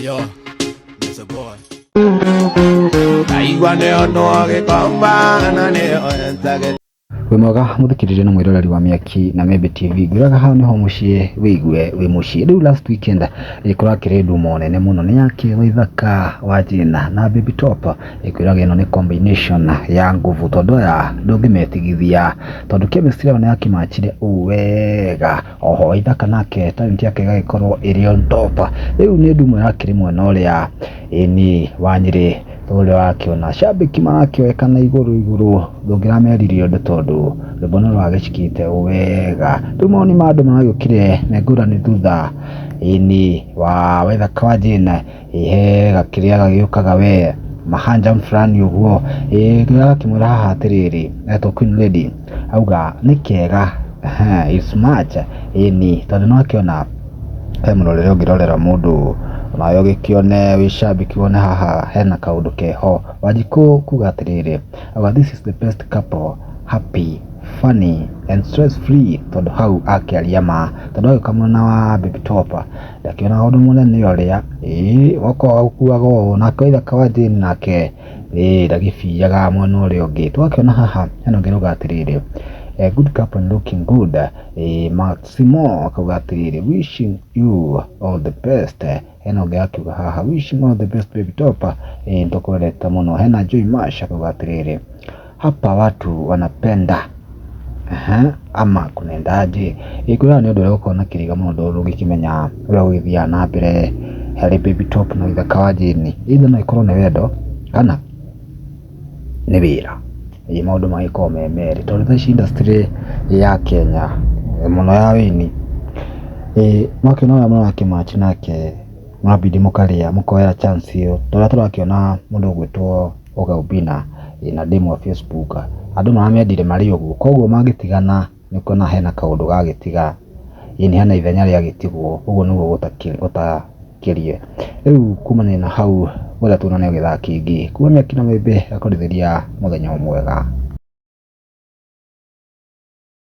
Yo, it's a boy. Ndaigua nĩo no gĩkomba na nĩo ĩnjagĩte. Wĩ mwega mũthikĩrĩria na mwĩroreri wa Mĩaki na Membe TV. Ngwĩraga hau nĩho mũciĩ wĩigue wĩ mũciĩ. Rĩu last weekend kũrakĩrĩ ndumo nene mũno nĩ yake Waithaka wa Jane na Baby Top. Ngwĩraga ĩno nĩ combination ya nguvu tondũ aya ndũngĩmetigithia tondũ chemistry yao nĩ yakĩmachire ũũ wega. Oho Waithaka nake talent yake ĩgagĩkorwo ĩrĩ on top. Rĩu nĩ ndumo ĩrakĩrĩ mwena ũrĩa ĩni wa Nyĩrĩ ũrĩa ũrakĩona cambĩki marakĩoeka na igũrũ igũrũ ndũngĩrameririe ũndũ tondũ rwĩmbo nĩ rwagĩcikĩte wega. Rĩu mawoni ma andũ maragĩũkire me ngũrani thutha ĩni wa Waithaka wa Jane he gakĩrĩa gagĩũkaga we mahanjam fulani ũguo agakĩmwĩra haha atĩrĩrĩ etwo Queen Lady auga nĩ kega it's much ĩni tondũ nĩ wakĩona he mũrorere ũngĩrorera mũndũ onawe ũgĩkĩone wĩ cambĩki wone haha hena kaũndũ keho. Wanjikũ kuga atĩrĩrĩ auga this is the best couple, happy, funny and stress free tondũ hau akĩaria ma tondũ agĩũka mwena wa Baby Top ndakĩonaga ũndũ mũnene ũrĩa ĩĩ okorwo agũkuaga ũũ nake Waithaka wa Jane nake ĩĩ ndagĩbiaga mwena ũrĩa ũngĩ. Tũgakĩona haha hena ũngĩ ũrauga atĩrĩrĩ, good couple and looking good. Maximo akauga atĩrĩrĩ, wishing you all the best. Hena ũngĩ akiuga haha wishing all the best Baby Top, nĩtũkwendete mũno. Hena Joy Mash akauga atĩrĩrĩ, hapa watu wanapenda ama kunaendaje? Kwĩrora nĩ ũndũ ũrĩa gũkorwo na kĩriga mũno ndũngĩkĩmenya ũrĩa gũgĩthiaga na mbere harĩ Baby Top na Waithaka wa Jane. Either no ĩkorwo nĩ wendo kana nĩ wĩra. Ĩĩ maũndũ magĩkorwo me merĩ tondũ thaa ici industry ya Kenya mũno ya wĩini mwakĩona ũrĩa mũrakĩmatch nake mũrabidi mũkarĩa mũkoya chance ĩyo ta ũrĩa tũrakĩona mũndũ ũgwĩtwo Oga Obinna na demu wa Facebook andũ maramendire marĩ ũguo koguo mangĩtigana nĩ ũkuona hena kaũndũ gagĩtiga ĩni hena ithenya rĩagĩtigwo ũguo nĩguo gũtakĩrie. Rĩu kumania na hau ngwenda tuonane o gĩthaa kĩngĩ kuma Mĩaki na Mĩmbe ngakũrĩithĩria mũthenya mwega.